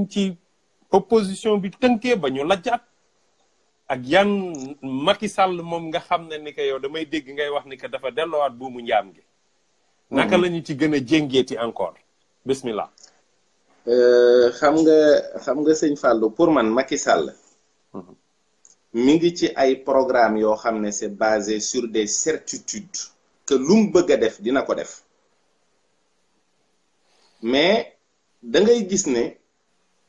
ci opposition bi tënkee ba ñu lajjaat ak yan Macky Sall moom nga xam ne ni que yow damay dégg ngay wax ni que dafa delloowaat buumu njaam gi. naka la ñu ci gën a jéngeeti encore bismillah. xam nga sëñ Fallou pour man Macky Sall. mi ngi ci ay programme yoo xam ne c'est basé sur des certitudes que lu mu bëgg a def dina ko def mais da ngay gis ne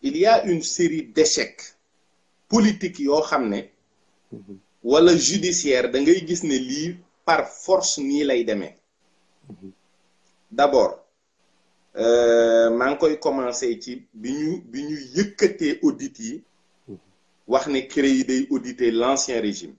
il y a une série d'échecs politiques yoo xam ne wala judiciaire da ngay gis ne lii par force nii lay demee d'abord maa ngi koy commencer ci bi ñu yëkkatee audit yi wax ne CREI yi day auditer l'ancien régime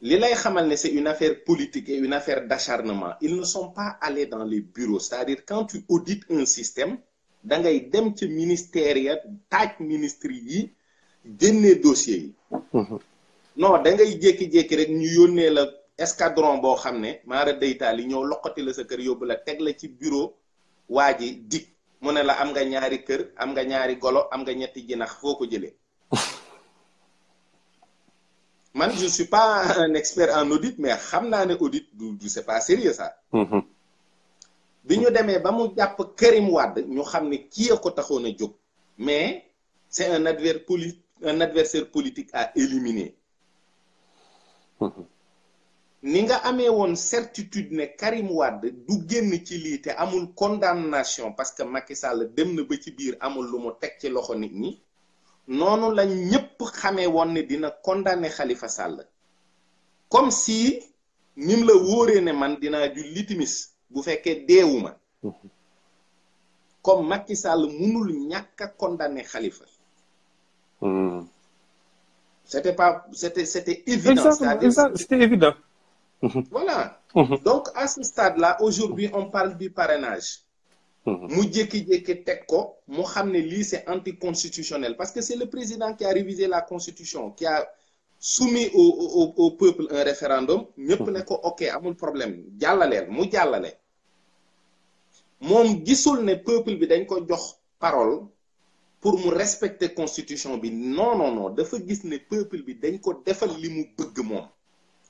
li lay xamal ne c'est une affaire politique et une affaire d'acharnement. Ils ne sont pas allés dans les bureaux, c'est-à-dire quand tu audites un système da ngay dem ci ministère ya taaj ministre yi génne dossier yi non da ngay jékki-jékki rek ñu yónnee la escadron boo xam ne maara daytaal yi ñëw loqati la sa kër yóbbu la teg la ci bureau waa ji dik mu ne la am nga ñaari kër am nga ñaari golo am nga ñetti jinax foo ko jëlee man je suis pas un expert en audit mais xam naa ne audit du c'est pas sérieux ça bi ñu demee ba mu jàpp Karim Wade ñu xam ne kii a ko taxoon a jóg mais c'est un adversaire politique à éliminer ni nga amee woon certitude ne Karim Wade du génn ci lii te amul condamnation parce que Macky Sall dem na ba ci biir amul lu mu teg ci loxo nit ñi noonu la ñëpp xamee woon ne dina condamner Khalifa Sall comme si nim la wóoree ne man dinaa julli timis bu fekkee deewuma comme Macky Sall mënul ñàkk a condamner Khalifa c'était évident. C'était évident. Voilà. Donc à ce stade-là aujourd'hui on parle du parrainage mu jékki-jékki teg ko mu xam ne lii c'est anticonstitutionnel parce que c'est le président qui a révisé la constitution qui a soumis au peuple un référendum ñëpp ne ko ok amul problème jàllaleel mu jàllale moom gisul ne peuple bi dañ ko jox parole pour mu respecter constitution bi non dafa gis ne peuple bi dañ ko defal li mu bëgg moom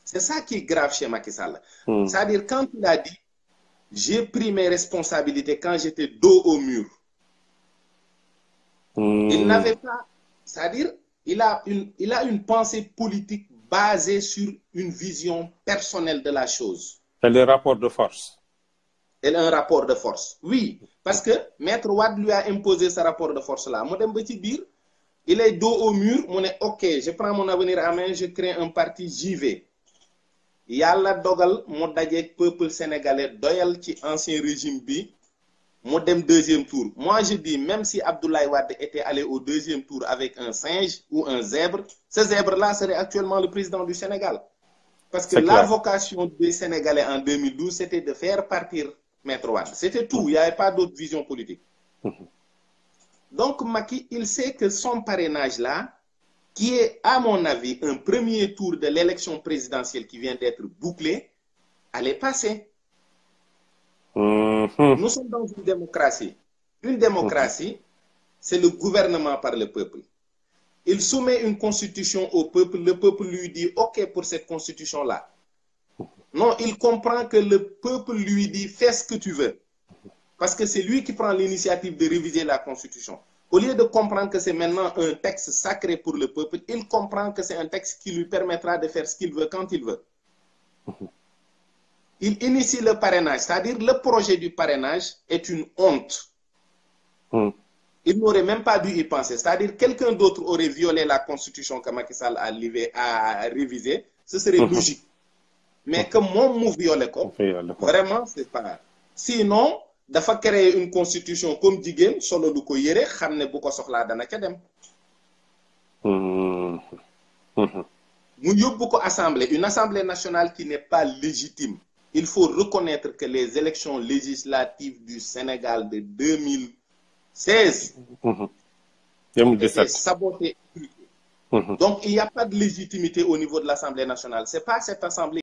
c'est ça qui est grave chez Macky Sall c'est-à-dire quand il a dit j'ai pris mes responsabilités quand j'étais dos au mur il n'avait pas c'est-à-dire il a une pensée politique basée sur une vision personnelle de la chose. C'est le rapport de force. Elle a un rapport de force. Oui, parce que Maître Wade lui a imposé ce rapport de force-là. Moi, il est dos au mur, moi, ok, je prends mon avenir à main, je crée un parti, j'y vais. Yalla dogal mo dajé peuple sénégalais doyal ci ancien régime bi mo dem deuxième tour. Moi je dis même si Abdoulaye Wade était allé au deuxième tour avec un singe ou un zèbre, ce zèbre-là serait actuellement le président du Sénégal. Parce que la vocation des Sénégalais en 2012 c'était de faire partir Maître Wade. C'était tout, il n'y avait pas d'autre vision politique. Donc Macky, il sait que son parrainage là qui est, à mon avis, un premier tour de l'élection présidentielle qui vient d'être bouclée, allait passer. Nous sommes dans une démocratie. Une démocratie, c'est le gouvernement par le peuple. Il soumet une constitution au peuple, le peuple lui dit « Ok pour cette constitution-là ». Non, il comprend que le peuple lui dit « Fais ce que tu veux ». Parce que c'est lui qui prend l'initiative de réviser la constitution. Au lieu de comprendre que c'est maintenant un texte sacré pour le peuple, il comprend que c'est un texte qui lui permettra de faire ce qu'il veut quand il veut. Il initie le parrainage, c'est-à-dire le projet du parrainage est une honte. Il n'aurait même pas dû y penser. C'est-à-dire quelqu'un d'autre aurait violé la constitution que Macky Sall a révisée, ce serait logique. Mais que mon mot viole quoi, vraiment, c'est pas... Sinon... dafa créer une constitution comme jigéen solo lu ko yére xam ne bu ko soxlaa dana ca dem mu yóbbu ko assemblée, une assemblée nationale qui n'est pas légitime. Il faut reconnaître que les élections législatives du Sénégal de 2016 étaient sabotées. Donc il n'y a pas de légitimité au niveau de l'Assemblée nationale. C'est pas cette assemblée